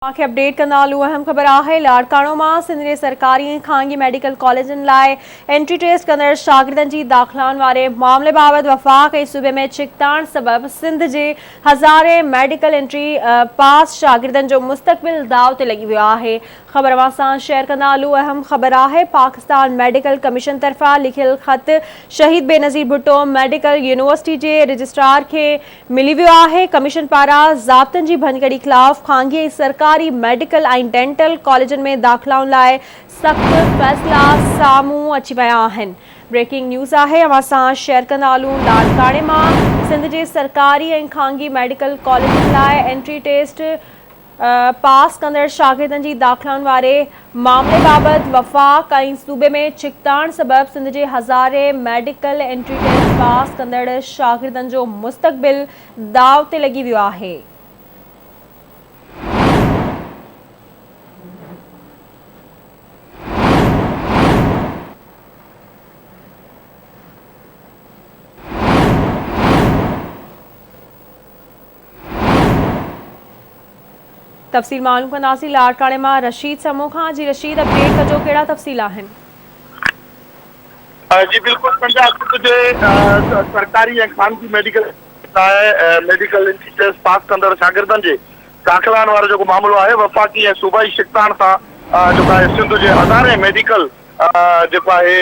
اوهان کي اپڊيٽ ڪندا هلون اهم خبر آهي لاڙڪاڻو مان سنڌ جي سرڪاري ۽ خانگي ميڊيڪل ڪاليجن لاء انٽري ٽيسٽ ڪندڙ شاگردن جي داخلائن واري معاملي بابت وفاق ۽ صوبي ۾ ڇڪتاڻ سبب سنڌ جي هزارين ميڊيڪل انٽري پاس شاگردن جو مستقبل داء تي لڳي ويو آهي خبر اوهان سان شيئر ڪندا هلون اهم خبر آهي پاڪستان ميڊيڪل ڪميشن طرفان لکيل خط شهيد بينظير ڀٽو ميڊيڪل يونيورسٽي جي رجسٽرار کي ملي ويو آهي، ڪميشن پاران ضابطن جي ڀڃڪڙي خلاف خانگي ۽ سرڪاري ميڊيڪل ۽ ڊينٽل ڪاليجن ۾ داخلائن لاء سخت فيصلا سامهون اچي ويا آهن. بريڪنگ نيوز آهي اوهان سان شيئر ڪندا هلون لاڙڪاڻي مان سنڌ جي سرڪاري ۽ خانگي ميڊيڪل ڪاليجن لاء انٽري ٽيسٽ پاس ڪندڙ شاگردن جي داخلائن واري معاملي بابت وفاق ۽ صوبي ۾ ڇڪتاڻ سبب سنڌ جي هزارين ميڊيڪل انٽري ٽيسٽ پاس ڪندڙ شاگردن جو مستقبل داء تي لڳي ويو آهي. تفصيل معلوم ڪنداسين لاڙڪاڻي مان رشيد سمون کان جي رشيد اپڊيٽ ڪجو ڪهڙا تفصيل آهن. جي بلڪل پنجاب سنڌ جي سرڪاري ۽ خانگي ميڊيڪل لاء ميڊيڪل انٽري ٽيسٽ پاس ڪندڙ شاگردن جي داخلائن وارو جيڪو معاملو آهي وفاقي ۽ صوبائي ڇڪتاڻ سان جيڪو آهي سنڌ جي هزارين ميڊيڪل جيڪو آهي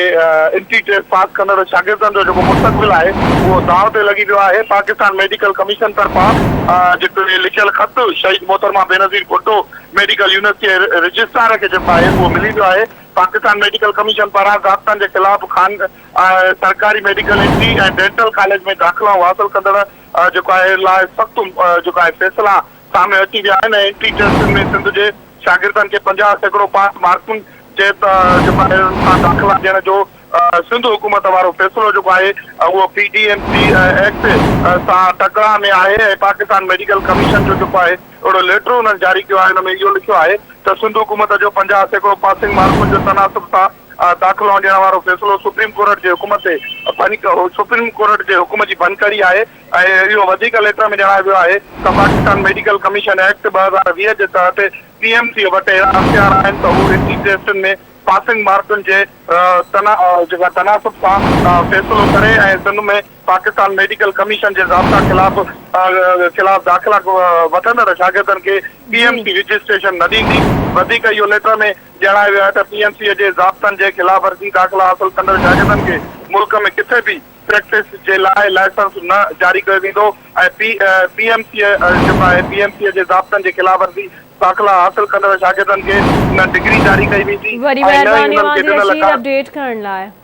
انٽري ٽيسٽ پاس ڪندڙ شاگردن جو جيڪو مستقبل آهي اهو داء تي لڳي ويو آهي پاڪستان ميڊيڪل ڪميشن طرفان جيڪو لکيل خط شهيد محترمه بينظير ڀٽو ميڊيڪل يونيورسٽي جي رجسٽرار کي جيڪو آهي اهو ملي ويو آهي پاڪستان ميڊيڪل ڪميشن پاران ضابطن جي خلاف خان سرڪاري ميڊيڪل انٽري ۽ ڊينٽل ڪاليج ۾ داخلائون حاصل ڪندڙ جيڪو آهي لاء سخت جيڪو آهي فيصلا سامهون اچي ويا آهن ۽ انٽري ٽيسٽن ۾ سنڌ جي شاگردن کي 50% پاس مارڪن جي جيڪو آهي ان سان داخلا ڏيڻ جو سنڌ حڪومت وارو فيصلو جيڪو آهي اهو P D M C act سان ٽڪراء ۾ آهي ۽ پاڪستان ميڊيڪل ڪميشن جو جيڪو آهي اهڙو ليٽر انهن جاري ڪيو آهي ان ۾ اهو لکيو آهي ته سنڌ حڪومت جو 50% پاسنگ مارڪن جو تناسب سان داخلائون ڏيڻ وارو فيصلو سپريم ڪورٽ جي حڪم تي سپريم ڪورٽ جي حڪم جي ڀڃڪڙي آهي ۽ اهو وڌيڪ ليٽر ۾ ڄاڻايو ويو آهي ته پاڪستان ميڊيڪل ڪميشن ايڪٽ 2020 جي تحت پي ايم سي وٽ اهڙا اختيار آهن ته هو انٽري ٽيسٽن ۾ پاسنگ مارڪن جي تناسب سان فيصلو ڪري ۽ سنڌ ۾ پاڪستان ميڊيڪل ڪميشن جي ضابطا خلاف خلاف داخلا وٺندڙ شاگردن کي پي ايم سي رجسٽريشن نه ڏيندي. وڌيڪ اهو ليٽر ۾ ڄاڻايو ويو آهي ته پي ايم سي جي ضابطن جي خلاف ورزي داخلا حاصل ڪندڙ شاگردن کي ملڪ ۾ ڪٿي به پريڪٽس جي لاء لائسنس نه جاري ڪيو ويندو ۽ پي پي ايم سي جيڪو آهي پي ايم سي جي ضابطن جي خلاف ورزي داخلا حاصل ڪندڙ شاگردن کي نه ڊگري جاري ڪئي ويندي وڏي ۽ نه ئي مهرباني انهن اوهان کي جي ڏنل رشيد ڪا اپڊيٽ ڪرڻ لاء.